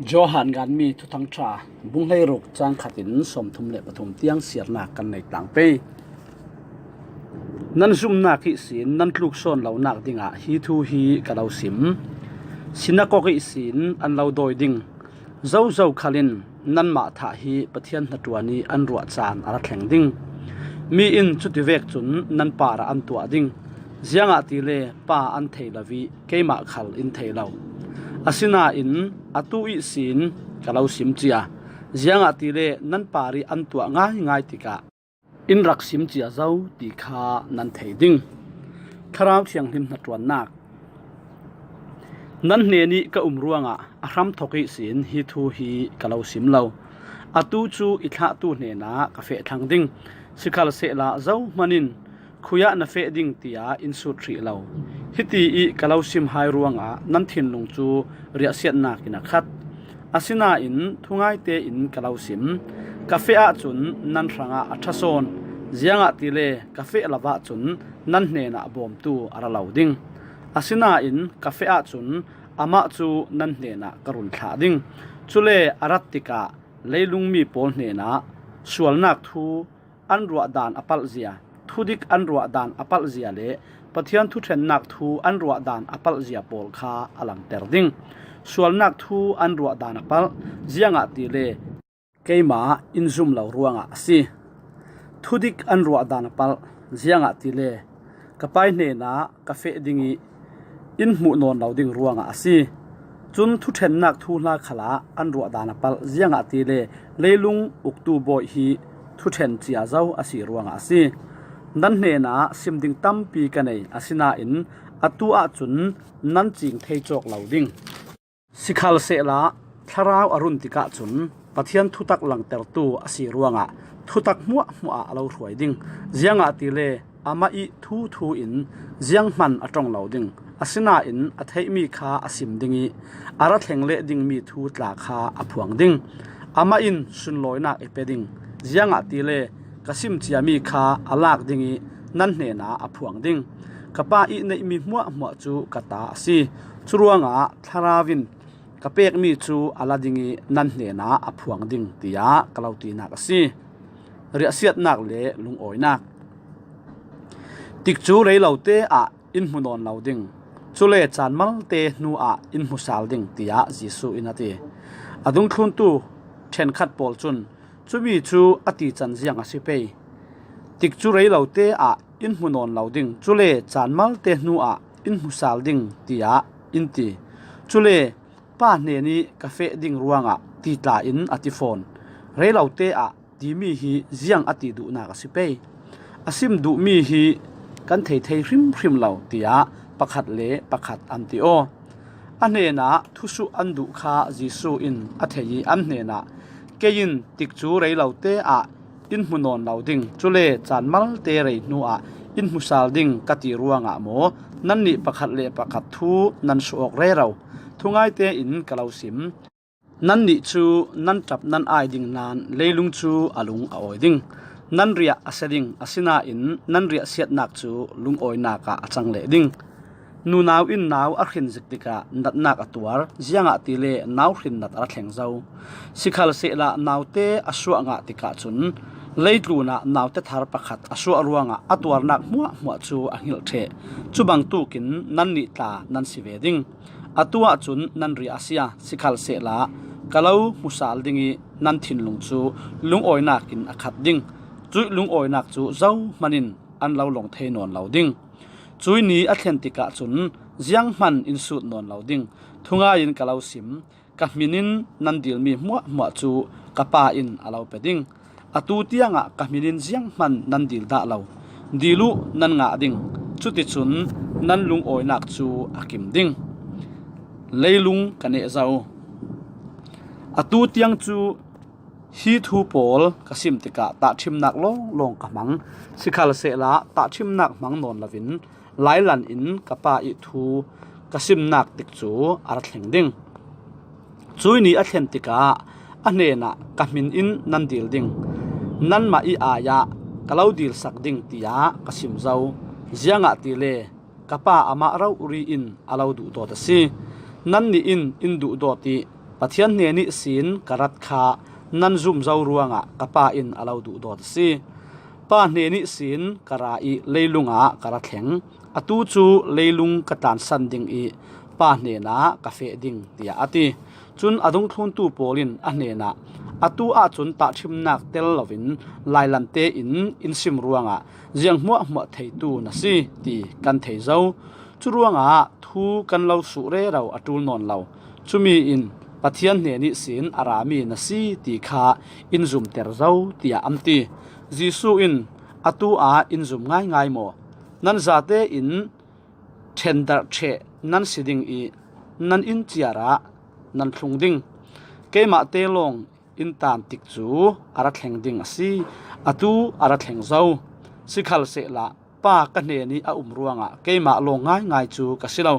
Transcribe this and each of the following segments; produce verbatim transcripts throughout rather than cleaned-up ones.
Johan ganmi Thuthangṭha bung hleiruk chang khatin sawmthum le pathum tiang siarnak kan nei tlang pei. Nan zumnak ihsin nan tluk sawn lonak dingah hi thu hi ka lo sim. Sinakok ihsin an lo dawi ding zozo khalin nanmah thah hi Pathian hnaṭuan ih an ruah caan a ra thleng ding. Mi in cutivek cun nan parah an tuah ding, ziangahtile Pa an thei lo ih keimah khal in thei lo. Asinain atu ihsin ka lo sim cia, ziangahtile nan parih an tuah ngaingai tikah in rak sim cia zo ti kha nan thei ding. Thlarau Thianghlim hnaṭuannak. Nan hnenih ka um ruangah a hramthok ihsin hi thu hi ka lo sim lo. Atu cu i thlahtu hnenah ka feh thlang ding. Sikhalsehla zohman in khuiah na feh ding tiah in sut hrih lo. Hiti ih ka lo sim hai ruangah nan thinlung cu riahsiatnak in a khat. Asinain thungai tein ka lo sim. Ka feh ahcun nan hrangah a ṭha sawn, ziangahtile ka feh lo ahcun nan hnenah bawmtu a ra lo ding. Asinain ka feh ahcun amah cu nan hnenah ka run thlah ding. Cule a rat tikah leilung mi pawl hnenah sualnak thu an ruahdan a palhzia, thudik an ruahdan a palhzia le Pathian thuṭhennak thu an ruahdan a palhzia pawl kha a langter ding. Sualnak thu an ruahdan a palh, ziangahtile keimah in zum lo ruangah a si. Thudik an ruahdan a palh, ziangahtile ka Pa ih hnenah ka feh ding ih in hmuh nawn lo ding ruangah a si. Cun thuṭhennak thuhla khalah an ruahdan a palh, ziangahtile leilung uktu bawi hi thuṭhen cia zo a si ruangah a si. Nan hnenah sim ding tampi ka nei, asinain atu ahcun nan cing thei cawk lo ding. Sikhalsehla thlarau a run tikah cun Pathian thutak langtertu a si ruangah thutak hmuahhmuah ah a lo hruai ding. Ziangahtile amah ih thu thu in zianghman a ṭong lo ding. Asinain a theihmi kha a sim ding ih a ra thleng leh dingmi thu tla kha a phuang ding. Amah in sunlawinak i pe ding. Ziangahtile ka sim ciami kha a lak ding ih nan hnenah a phuang ding. Ka Pa ih neihmi hmuahhmuah cu ka ta a si. Curuangah Thlarau in ka pekmi cu a la ding ih nan hnenah a phuang ding, tiah ka lo tinak a si. Riahsiatnak le lungawinak. Tikcu rei lote ah in hmu nawn lo ding, cule caan malte hnu ah in hmu sal ding, tiah Jesuh in a ti. A dungthluntu ṭhenkhat pawl cun, cumi cu a tican ziang a si pei. Tikcu rei lote ah in hmu nawn lo ding, cule caan malte hnu ah in hmu sal ding, tiah in ti. Cule Pa hnenih ka feh ding ruangah ti tla in a ti fawn. Rei lote ah timi hi ziang a ti duhnak a si pei. A sim duhmi hi kan thei thei hrimhrim lo, tiah pakhat le pakhat an ti aw. A hnenah thusuh an duh kha Jesuh in a thei ih an hnenah, kei in tikcu rei lote ah in hmu nawn lo ding, cule caan malte rei hnu ah in hmu sal ding ka ti ruangah maw nannih pakhat le pakhat thu nan suh awk rero? Thungai tein ka lo sim. Nannih cu nan ṭap nan ai ding nain leilung cu a lung a awi ding. Nan riah a sia ding, asinain nan riahsiatnak cu lungawinak ah a cang leh ding. Nunau in nau a hrin zik tikah natnak a tuar, ziangahtile nau hrin nat a ra thleng zo. Sikhalsehla naute a suah ngah tikah cun leitlun ah naute thar pakhat a suah ruangah a tuarnak hmuahhmuah cu a hngilh ṭheh. Cu bangtukin nannih tla nan si ve ding. Atu ahcun nan riah a sia, sikhalsehla ka lo hmu sal ding ih nan thinlung cu lungawinak in a khat ding. Cuih lungawinak cu zohman in an lo lawng thei nawn lo ding. Cuih ni a thlen tikah cun zianghman in sut nawn lo ding. Thungai in ka lo sim, ka hmin in nan dilmi hmuahhmuah cu ka Pa in a lo pe ding. Atu tiangah ka hmin in zianghman nan dil dah lo. Dil uh nan ngah ding. Cuticun nan lungawinak cu a kim ding. Leilung ka neh zo. Atu tiang cu hi thu pawl ka sim tikah tahṭhimnak lawnglawng ka hmang. Sikhalsehla tahṭhimnak hmang nawn loin lailan in ka Pa ih thu ka simnak tikcu a ra thleng ding. Cuih ni a thlen tikah a hnenah ka hmin in nan dil ding. Nanmah ih ai-ah ka lo dilsak ding, tiah ka sim zo. Ziangahtile ka Pa amah rori in a lo duhdawt a si. Nannih in in duhdawt ih Pathian hnen ihsin ka rat kha nan zum zo ruangah ka Pa in a lo duhdawt a si. Pa hnen ihsin ka ra ih leilungah ka ra thleng. Atu cu leilung ka tlansan ding ih Pa hnenah ka feh ding, tiah a ti. Cun a dungthluntu pawl in a hnenah, "Atu ahcun tahṭhimnak tel loin lailan tein in sim ruangah ziang hmuahhmuah theitu na si ti kan thei zo. Curuangah thu kan lo suh rero a ṭul nawn lo. Cumi in Pathian hnen ihsin a rami na si ti kha in zumter zo," tiah an ti. Jesuh in, "Atu ah in zum ngaingai maw? Nan zate in ṭhendarh ṭheh nan si ding ih nan inn ciar ah nan thlung ding. Keimahte lawng in tan tik cu a ra thleng ding a si, atu a ra thleng zo. Sikhalsehla Pa ka hnen ih a um ruangah keimah lawng ngaingai cu ka si lo.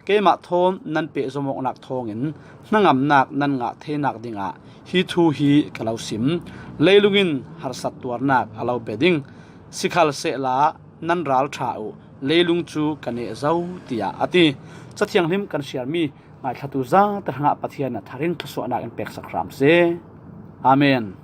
Keimah thawn nan pehzom awknak thawngin hnangamnak nan ngah theinak dingah hi thu hi ka lo sim. Leilung in harsat tuarnak a lo pe ding. Sikhalsehla nan ralṭha uh, leilung cu ka neh zo," tiah a ti. Cathianghlim kan siarmi ngaithlatu zate hrangah Pathian in a thar in thluasuahnak in peksak hram seh. Amen.